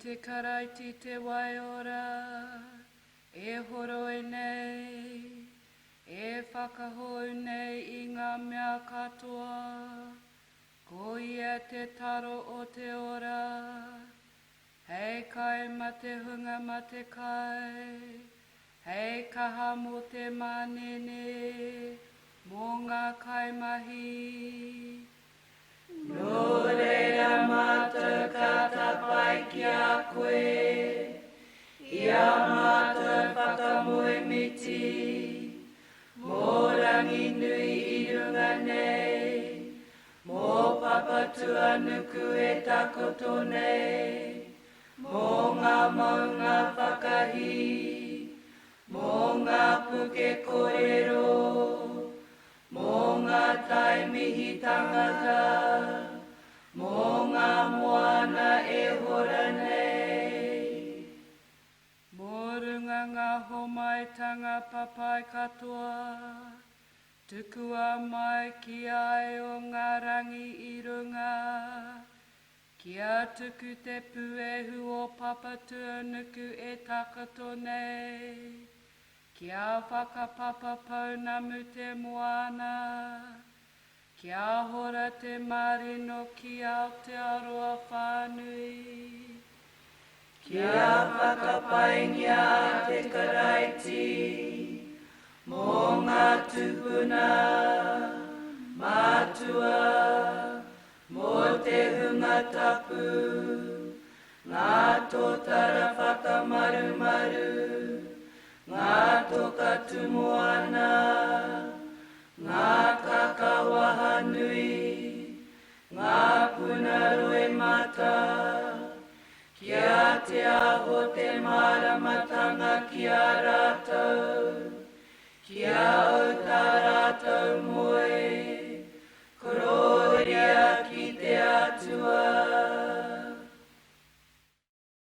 te Karaiti te waiora e horoi nei, e whakahou nei i ngā mea katoa, ko ia te taro o te ora, hei kai ma te hunga mate kai, hei kaha mō te manene, mō ngā kaimahi. Nō reira mātou ka tapae ki a koe, i ā mātou whakamoemiti, mō Ranginui i runga nei, mō Papatuanuku e takoto nei, mō ngā maunga whakahī, mō ngā puke kōrero, Mō ngā tai mihi tangata, mō ngā moana e hora nei. Mō runga ngā homaitanga papai katoa, tukua mai ki ai o ngā rangi i runga, kia tuku te puehu o Papatuanuku e takoto nei, Kia whakapapa pounamu te moana, kia hora te marino ki Aotearoa whānui. Kia whakapaingia te Karaiti mō ngā tūpuna, mātua, mō te hunga tapu, ngā tōtara whakamarumaru, ngā toka tūmoana, ngā kaka waha nui, ngā puna roimata, kia te aho te māramatanga ki a rātou, ki a au tā rātou moe, Korōria ki te Atua.